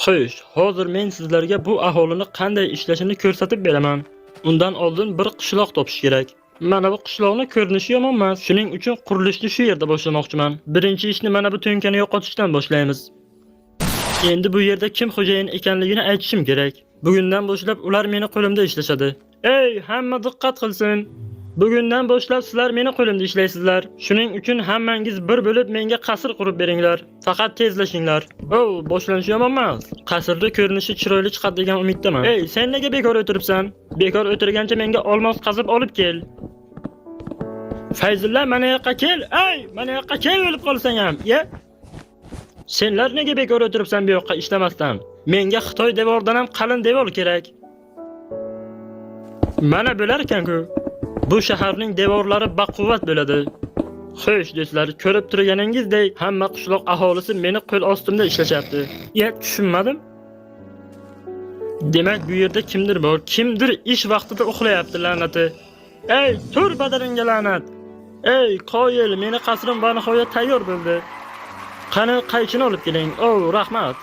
Xo'sh, hozir men sizlarga bu aholini qanday ishlashini ko'rsatib beraman. Undan oldin bir qishloq topish kerak. Mana bu qishloqni ko'rinishi yomon emas. Shuning uchun qurilishni shu yerda boshlamoqchiman. Birinchi ishni mana bu to'nkani yo'qotishdan boshlaymiz. Endi bu yerda kim xo'jayin ekanligini aytishim kerak. Bugundan boshlab ular meni qo'limda ishlashadi. Ey, hamma diqqat qilsin. Bugundan boshlab sizlar meni qo'limda ishlaysizlar. Shuning uchun hammangiz bir bo'lib menga qasr qurib beringlar. Faqat tezlashinglar. O, boshlanishi yomon emas. Qasrda ko'rinishi chiroyli chiqadi degan umiddaman. Ey, sen nega bekor o'tiribsan? Bekor o'tirgancha menga olmos qazib olib kel. Fayzulla, mana yoqqa kel. Ey, mana yoqqa kel, o'lib qolsang ham. Ya. Senlar nega bekor o'tiribsan bu yoqqa ishlamasdan? Menga Xitoy devoridan ham qalin devor kerak. Mana bo'lar ekan-ku. Bu shaharning devorlari baquvvat bo'ladi. Xo'sh, do'stlar, ko'rib turganingizdek, hamma qishloq aholisi meni qo'l ostimda ishlashyapti. Ya, tushunmadim. Demak, bu yerda kimdir bor. Kimdir ish vaqtida uxlayapti, la'nati. Ey, tur badaringga la'nat. Ey, qoyil, meni qasrim va nihoyat tayyor bo'ldi. Qani qaychini olib keling. O, rahmat.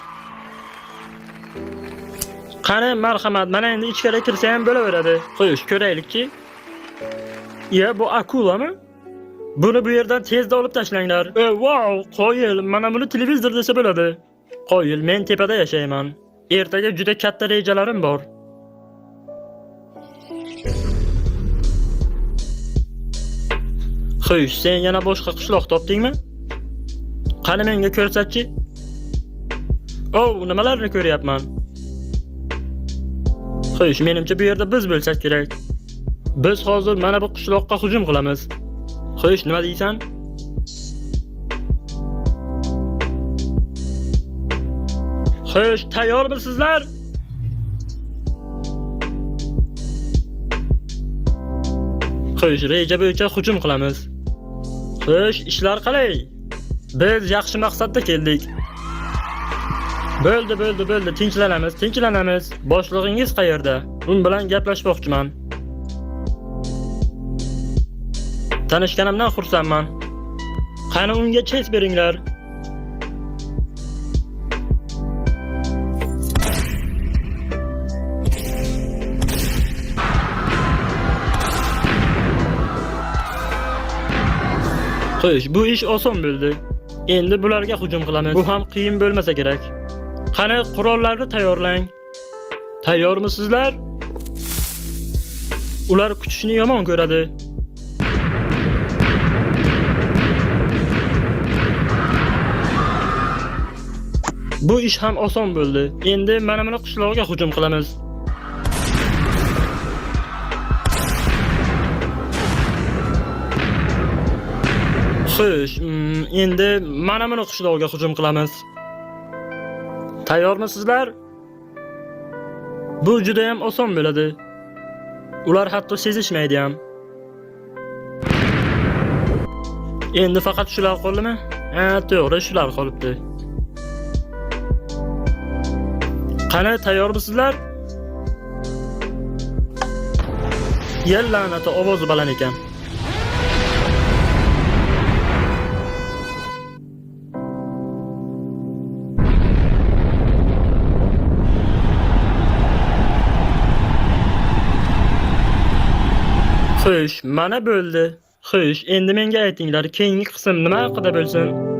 Qani marhamat, mana endi ichkari kirsa ham bo'laveradi. Xo'sh, ko'raylikchi. Ya, bu akulami? Buni bu yerdan tezda olib tashlanglar. E, wow, qoyil, mana buni televizor desa bo'ladi. Qoyil, men tepada yashayman. Ertaga juda katta rejalarim bor. Xo'sh, sen yana boshqa qishloq topdingmi? Qani menga ko'rsatchi. O, nimalarni ko'ryapman? Xo'sh, menimcha bu yerda biz bo'lsak kerak. Biz hozir mana bu qishloqqa hujum qilamiz. Xo'sh, nima deysan? Xo'sh, tayyormisizlar? Xo'sh, reja bo'yicha hujum qilamiz. Xo'sh, ishlar qalay? Biz yaxshi maqsadda keldik. Bo'ldi, bo'ldi, bo'ldi, tinchlanamiz, tinchlanamiz. Boshlig'ingiz qayerda? Un bilan gaplashmoqchiman. Tanishganimdan xursandman. Qani unga chest beringlar. Xo'sh, bu ish oson bo'ldi. Endi bularga hujum qilamiz. Bu ham qiyin bo'lmasa kerak. Qani qurollarni tayyorlang. Tayyormisizlar? Ular kutishni yomon ko'radi. Bu ish ham oson bo'ldi. Endi mana buni qishlog'iga hujum qilamiz. Xo'sh, endi mana buni qishlog'iga hujum qilamiz. Tayyormisizlar? Bu juda ham oson bo'ladi. Ular hatto sezishmaydi ham. Endi faqat shular qoldimi? Ha, to'g'ri, shular qolibdi. Qani, tayyormisizlar? Yel la'nati, ovozi baland ekan. Xo'sh, mana bo'ldi. Xo'sh, endi menga aytinglar, keyingi qism nima haqida bo'lsin?